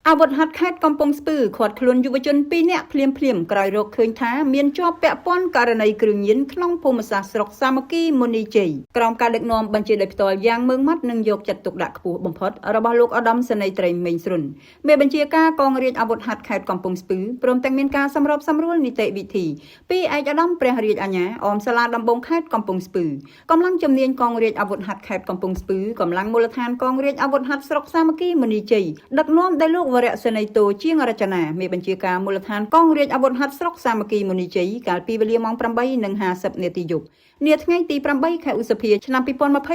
អាវុធហត្ថខេត្តកំពង់ស្ពឺឃាត់ខ្លួនយុវជន2នាក់ភ្លាមភ្លាមក្រោយរកឃើញថាមានជាប់ពាក់ព័ន្ធករណីគ្រឿងញៀនក្នុងភូមិសាស្ត្រស្រុកសាមគ្គីមុនីជ័យក្រោមការដឹកនាំបញ្ជាដោយផ្ទាល់យ៉ាងម៉ឺងម៉ាត់និងយកចិត្តទុកដាក់ខ្ពស់បំផុតរបស់លោកឧត្តមសេនីយ៍ត្រីមេងស្រុនមេបញ្ជាការកងរាជអាវុធហត្ថខេត្តកំពង់ស្ពឺព្រមទាំងមានការសម្របសម្រួលនីតិវិធីពីឯកឧត្តមព្រះរាជអាជ្ញាអមសាលាដំបងខេត្តកំពង់ស្ពឺកម្លាំងជំនាញកងរាជអាវុធហត្ថខេត្តកំពង់ស្ពឺកម្លាំងមូលដ្ឋានកងរាជអាវុធហត្ថស្រុកសាមគ្គីមុនីជ័យដឹកនាំដោយលោកវរៈសេនីយ៍តូជាងរចនាមេបញ្ជាការមូលដ្ឋានកងរាជអាវុធហត្ថស្រុកសាមគ្គីមុនីជ័យកាលពីវេលាម៉ោង8:50នាទីយប់នាថ្ងៃទី8ខែឧសភាឆ្នាំ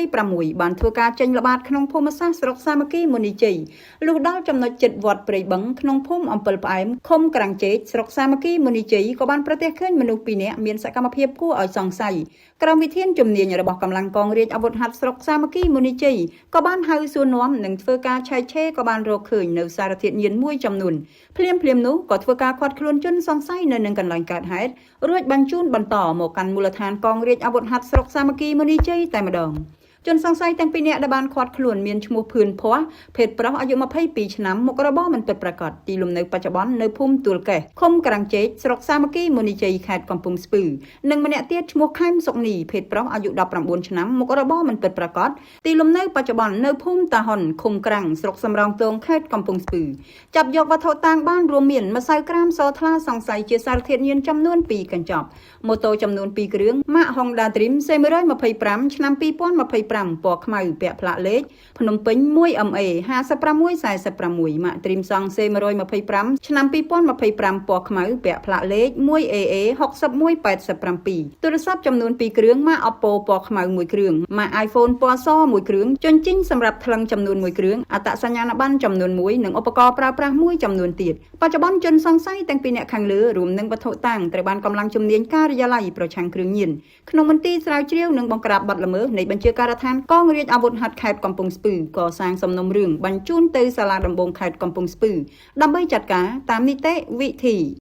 2026បានធ្វើការចេញល្បាតក្នុងភូមិសាស្ត្រស្រុកសាមគ្គីមុនីជ័យលុះដល់ចំណុចចិត្តវត្តព្រៃបឹងក្នុងភូមិអំពិលផ្អែមឃុំក្រាំងចេកស្រុកសាមគ្គីមុនីជ័យក៏បានប្រទះឃើញមនុស្ស2នាក់មានសកម្មភាពគួរឲ្យសង្ស័យក្រោមវិធានជំនាញរបស់កម្លាំងកងរាជអាវុធហត្ថស្រុកសាមគ្គីមុនីជ័យក៏បានហៅសួរនាំនិងធ្វើការឆែកឆេរក៏បានរកឃើញនៅសារធាតុញៀនមួយចំនួនភ្លាមភ្លាមនោះក៏ធ្វើការឃាត់ខ្លួនជនសង្ស័យនៅនឹងកន្លែងកើតហេតុរួចបញ្ជូនបន្តមកកាន់មូលដ្ឋានកងរាជអាវុធហត្ថស្រុកសាមគ្គីមុនីជ័យតែម្ដងជនសង្ស័យទាំងពីរនាក់ដែលបានឃាត់ខ្លួនមានឈ្មោះភឿនភ័ស្ភេទប្រុសអាយុ22ឆ្នាំមុខរបរមិនពិតប្រាកដទីលំនៅបច្ចុប្បន្ននៅភូមិទួលកេះឃុំក្រាំងចេកស្រុកសាមគ្គីមុនីជ័យខេត្តកំពង់ស្ពឺនិងម្នាក់ទៀតឈ្មោះខែមសុកនីភេទប្រុសអាយុ19ឆ្នាំមុខរបរមិនពិតប្រាកដទីលំនៅបច្ចុប្បន្ននៅភូមិតាហុនឃុំក្រាំងស្រុកសំរោងទងខេត្តកំពង់ស្ពឺចាប់យកវត្ថុតាងបានរួមមានម្សៅក្រាមសថ្លាសង្ស័យជាសារធាតុញៀនចំនួន2កញ្ចប់ម៉ូតូចំនួន2គ្រឿងម៉ាក Honda Dream C125 ឆ្នាំ2025ពណ៌ខ្មៅពាក់ផ្លាកលេខភ្នំពេញ 1MA 5646ម៉ាក Dream សង់ C125 ឆ្នាំ2025ពណ៌ខ្មៅពាក់ផ្លាកលេខ 1AA 6187ទូរស័ព្ទចំនួន2គ្រឿងម៉ាក Oppo ពណ៌ខ្មៅ1គ្រឿងម៉ាក iPhone ពណ៌ស1គ្រឿងជញ្ជីងសម្រាប់ថ្លឹងចំនួន1គ្រឿងអត្តសញ្ញាណប័ណ្ណចំនួន1និងឧបករណ៍ប្រើប្រាស់មួយចំនួនទៀតបច្ចុប្បន្នជនសង្ស័យទាំងពីរនាក់ខាងលើរួមនឹងវត្ថុតាងត្រូវបានកម្លាំងជំនាញការិយាល័យប្រឆាំងគ្រឿងញៀនក្នុងមន្ទីរស្រាវជ្រាវនិងបង្ក្រាបបទល្មើសនៃបញ្ជាការដ្ឋានកងរាជអាវុធហត្ថខេត្តកំពង់ស្ពឺកសាងសំណុំរឿងបញ្ជូនទៅសាលាដំបងខេត្តកំពង់ស្ពឺដើម្បីចាត់ការតាមនីតិវិធី។